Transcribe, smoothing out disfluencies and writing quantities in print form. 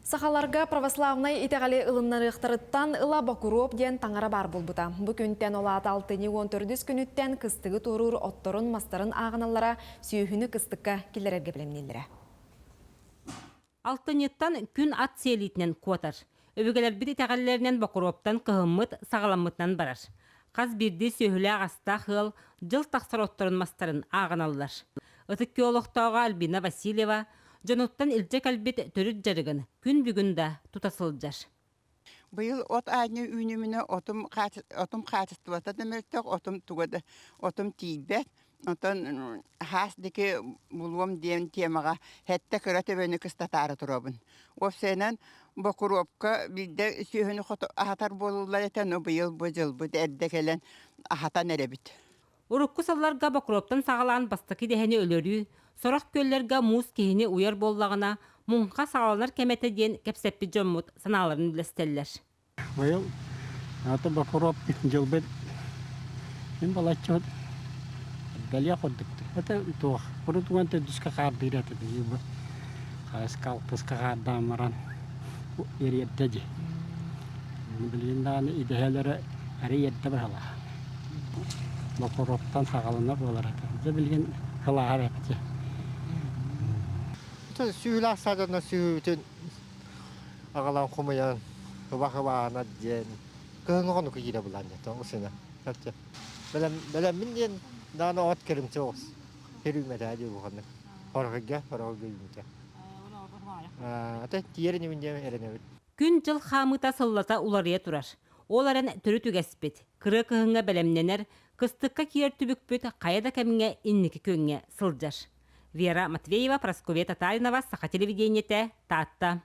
Сахаларга православнай итэҕэли ылыннарыахтарыттан ыла Бокуруоп диэн таҥара баар буолбута. Бу күнтэн ол аата алтынньы 14 күнүттэн кыстыгы туоруур отторун-мастарын ааҕыналлара, сүөһүнү кыстыкка киллэрэргэ бэлэмнииллэрэ. Алтынньыттан күн ат сиэлиитинэн куотар. Өбүгэлэрбит итэҕэллэринэн Бокуруоптан кыһыммыт саҕаламмытынан барар. Хас биирдии сүөһүлээх-астаах ыал дьыл тахсар отторун-мастарын ааҕыналлар. Ытык Күөл олохтооҕо Альбина Васильева дьонуттан илдьэ кэлбит төрүт дьарыгын күн бүгүн да тута сылдьар. Быйыл от аанньа үүнүмүнэ отум, отум хаачыстыбата да мөлтөх, отум туга да отум тиийбэт. Онтон хаас диэки булуом диэн темаҕа сэттэ кыра төбөнү кыстатаары туробун. Уопсайынан Бокуруопка биирдэ сүөһүнү хото аһатар буолуллар этэ, но быйыл бу дьылбыт эрдэ кэлэн аһатан эрэбит. Урукку сылларга Бокуруоптан саҕалаан бастакы идэһэни өлөрүү, сорох күөллэргэ муус киһини уйар буоллаҕына, муҥха саҕаланар кэмэ этэ диэн кэпсэппит дьоммут санааларын үллэстэллэр. Быйыл аты Бокуруоп дьылбыт мин балачча бэлиэ курдук. Это туох, урут уон төрдүскэ хаардыыр этэ быйыл хаайыска алтыска хаардаан баран ириэрдэ дии. Билигин даҕаны идэһэлэрэ арый эрдэ быһалаах. Бокуруоптан саҕалана буолар этэ. Дьэ билигин кылааһар эпти. Сүүһүлээх саадана сүүһүбүтүн аҕалан хомуйан хыба-хыбаана диэн кыһыҥҥы хонуку киирэ булаан диэн усуна. Бэлэм бэлэммин диэн даҕаны от кэримчэ оҕус. Хэрүүмэтээ дии улаханнык. Хорохойга, хорохойга үүммүтэ. Ата тиийэр инибин диэн эрэнэбит. Күн-дьыл хаамыыта сыллата уларыйа турар. Ол эрэн төрүт үгэспит, кырыа кыһыҥҥа бэлэмнэнэр, кыстыкка киирэр түбүкпүт хайа да кэмҥэ инники күөҥҥэ сылдьар. Вера Матвеева, Прасковья Татаринова, Саха телевидениетэ, Таатта.